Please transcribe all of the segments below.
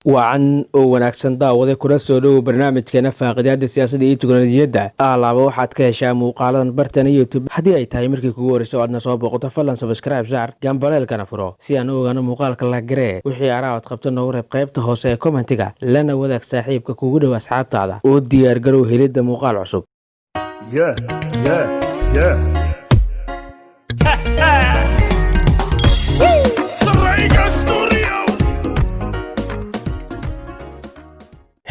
Wacan oo wanaagsan, daawade. Kula soo dhowow barnaamijkeena faaqidaada siyaasadda iyo teknolojiyadda. Alaaba waxaad ka heshaa muuqaaladan bartana YouTube. Haddii ay tahay markii kugu horeysa oo aadna soo booqato, fadlan subscribe saar, gambaleelkana furo si aan u ogaano muuqaalka la garee. Wixii araa ood qabto noogu reeb qaybta hoose ee commentiga, lana wadaag saaxiibka kugu dhow asxaabtaada oo diyaar garow helidda muuqaal cusub. Yeah. Sarayga Studio.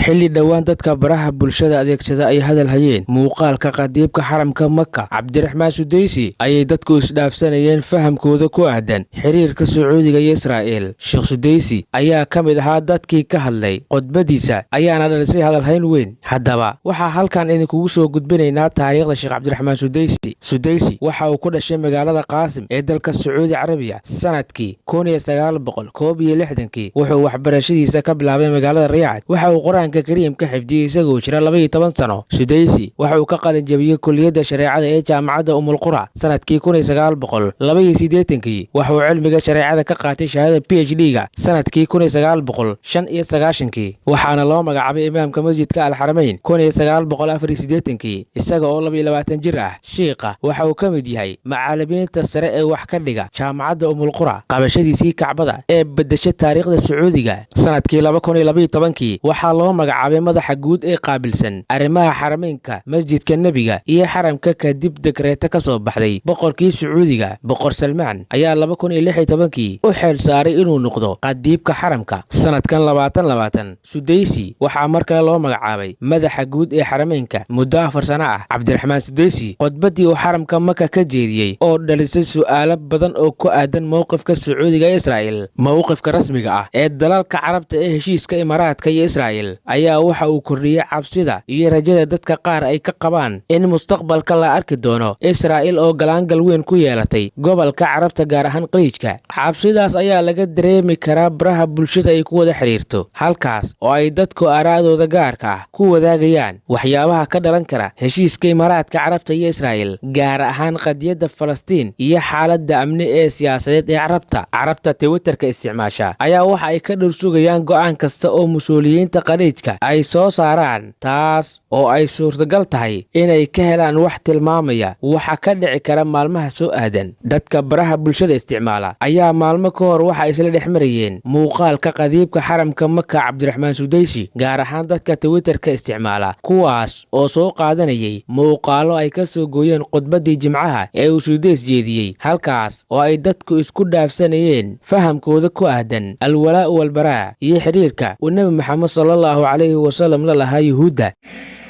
Xilli dhowaan dadka baraha bulshada adeegsada ay hadal hayeen muuqaalka qadiibka xaramka Maka, Cabdiraxmaan Sudeysi, ayay dadku isdhaafsanayeen fahamkooda ku aadan xiriirka Sacuudiga iyo Israa'iil. Sheekh Sudeysi ayaa ka mid ahaa dadkii ka hadlay, khudbadiisa ayaana dhalisay hadalhayn weyn. Haddaba waxaa halkan idinkugu soo gudbinaynaa taariikhda Sheekh Cabdiraxmaan Sudeysi. Sudeysi waxa uu ku dhashay magaalada Qaasim ee dalka Sacuudi Carabiya sanadkii 1961-kii. Wuxuu waxbarashadiisa ka bilaabay magaalada Riyaad. Waxa uu Qur-aanka Kariimka xifdiyey isagoo jira 12 sano. Sudeysi waxa uu ka qalin jabiyey kulliyadda shareecada ee jaamacadda Umulqura sanadkii 1982-kii. Waxa uu cilmiga shareecada ka qaatay shahaadada PhD-ga sanadkii 1995-kii, waxaana loo magacaabay imaamka masjidka Alxaramayn 1984-kii, isaga oo 22 jir ah. Shiiqa waxa uu ka mid yahay macallimiinta sare ee wax ka dhiga jaamacadda Umulqura. Qabashadiisii Kacbada ee bedeshay taariikhda Sacuudiga sanadkii 2012-kii, waxaa loo magacaabay madaxa guud ee qaabilsan arrimaha xarameynka, masjidka Nebiga iyo xaramka, kadib dekreeto ka soo baxday boqorkii Sacuudiga. Boqor Salmaan ayaa 2016-kii u xeel saaray inuu noqdo qadiibka xaramka. Sanadkan 2020, Sudeysi waxaa mar kale loo magacaabay madaxa guud ee xarameynka muddo 4 sano ah. Cabdiraxmaan Sudeysi khudbaddii uu xaramka Maka ka jeediyey oo dhalisay su'aalo badan oo ku aadan mowqifka Sacuudiga ee Israa'il, mowqifka rasmiga ah ee dalalka Carabta ee heshiiska Imaaraadka iyo Israa'il, ayaa waxa uu kordhiyey cabsida iyo rajada dadka qaar ay ka qabaan in mustaqbalka la arki doono Israa'il oo galaangal weyn ku yeelatay gobolka Carabta, gaar ahaan Qaliijka. Cabsidaas ayaa laga dareemi karaa baraha bulshada ay ku wada xidhiirto, halkaas oo ay dadku aaraadooda gaarka ah ku wadaagayaan waxyaabaha ka dhalan kara heshiiska Imaaraadka Carabta iyo Israa'il, gaar ahaan qadiyadda Falastiin iyo xaaladda amni ee siyaasadeed ee Carabta. Carabta Twitterka isticmaasha ayaa waxa ay ka dhur sugayaan go'aan kasta oo mas-uuliyiinta Khaliijka ay soo saaraan, taas oo ay suurtagal tahay inay ka helaan wax tilmaamaya waxa ka dhici kara maalmaha soo aadan. Dadka baraha bulshada isticmaala ayaa maalmo ka hor waxa isla dhex marayeen muuqaalka qadiibka xaramka Maka, Cabdiraxmaan Sudeysi, gaar ahaan dadka Twitterka isticmaala, kuwaas oo soo qaadanayay muuqaalo ay ka soo gooyeen khudbaddii Jimcaha ee uu Sudeys jeediyey, halkaas oo ay dadku isku dhaafsanayeen fahamkooda ku aadan alwalaa'u walbaraa iyo xidhiirka uu Nebi Maxamed sallallahu calayhi wasalam la lahaa Yuhuudda.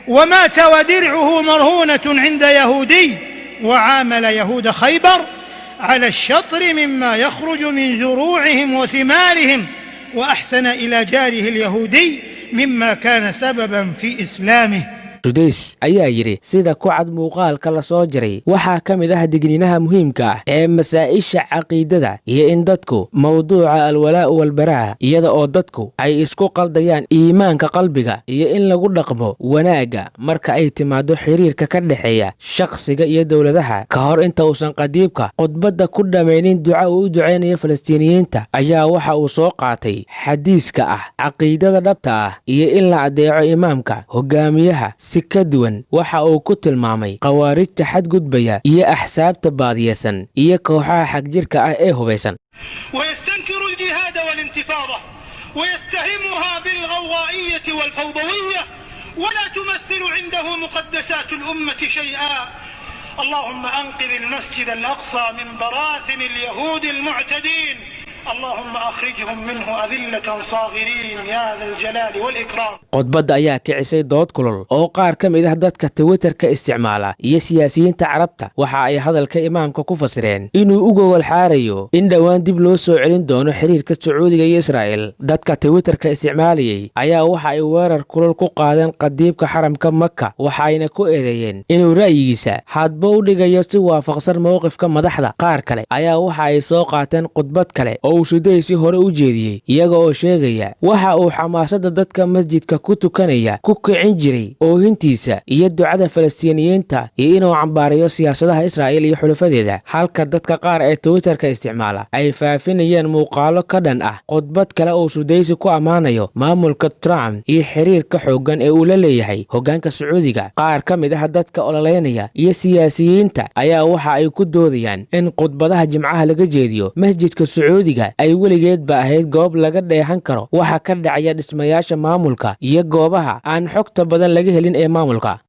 ومات ودرعه مرهونة عند يهودي، وعامل يهود خيبر على الشطر مما يخرج من زروعهم وثمارهم، وأحسن إلى جاره اليهودي مما كان سببا في إسلامه. Sudeys ayaa yidhi, sida ku cad muuqaalka la soo jaray, waxaa ka mid ah digniinaha muhiimka ah ee masaa'isha caqiidada iyo in dadku mawduuca alwalaa'u walbaraa, iyada oo dadku ay isku qaldayaan iimaanka qalbiga iyo in lagu dhaqmo wanaagga marka ay timaado xiriirka ka dhexeeya shakhsiga iyo dowladaha. Ka hor inta uusan qadiibka khudbadda ku dhammaynin duca uu u ducaynayo Falastiiniyiinta, ayaa waxa uu soo qaatay xadiiska ah caqiidada dhabta ah iyo in la adeeco imaamka hogaamiyaha, si ka duwan waxa uu ku tilmaamay khawaarijta xadgudbaya iyo axsaabta baadiyeysan iyo kooxaha xagjirka ah ee hubaysan. ويستنكر الجهاد والانتفاضة ويتهمها بالغوغائية والفوضوية، ولا تمثل عنده مقدسات الأمة شيئا. اللهم أنقذ المسجد الأقصى من براثن اليهود المعتدين، اللهم أخرجهم منه أذلة صاغرين يا ذا الجلال والإكرام. Khudbadda ayaa kicisay dood kulul oo qaar ka mid ah dadka Twitterka isticmaala iyo siyaasiyiinta Carabta waxa ay hadalka imaamka ku fasireen inuu u gogol xaarayo in dhowaan dib loo soo celin doono xiriirka Sacuudiga iyo Israa'il. Dadka Twitterka isticmaalayay ayaa waxa ay weerar kulul ku qaadeen qadiibka xaramka Maka, waxayna ku eedeeyeen inuu ra'yigiisa hadba u dhigayo si waafaqsan mowqifka madaxda. Qaar kale ayaa waxa ay soo qaateen khudbad kale oo oo uu Sudaysi hore u jeediyey, iyaga oo sheegaya waxa uu xamaasadda dadka masjidka ku tukanaya ku kicin jiray oohintiisa iyo ducada Falastiiniyiinta iyo inuu cambaarayo siyaasadaha Israa'iil iyo xulafadeeda, halka dadka qaar ee Twitterka isticmaala ay faafinayeen muuqaalo ka dhan ah khudbad kale oo Sudaysi ku ammaanayo maamulka Trump iyo xiriirka xooggan ee uu la leeyahay hoggaanka Sacuudiga. Qaar ka mid ah dadka ololeynaya iyo siyaasiyiinta ayaa waxa ay ku doodayaan in khudbadaha Jimcaha laga jeediyo masjidka Sacuudiga ay weligeedba ahayd goob laga dheehan karo waxa ka dhacaya dhismayaasha maamulka iyo goobaha aan xogta badan laga helin ee maamulka.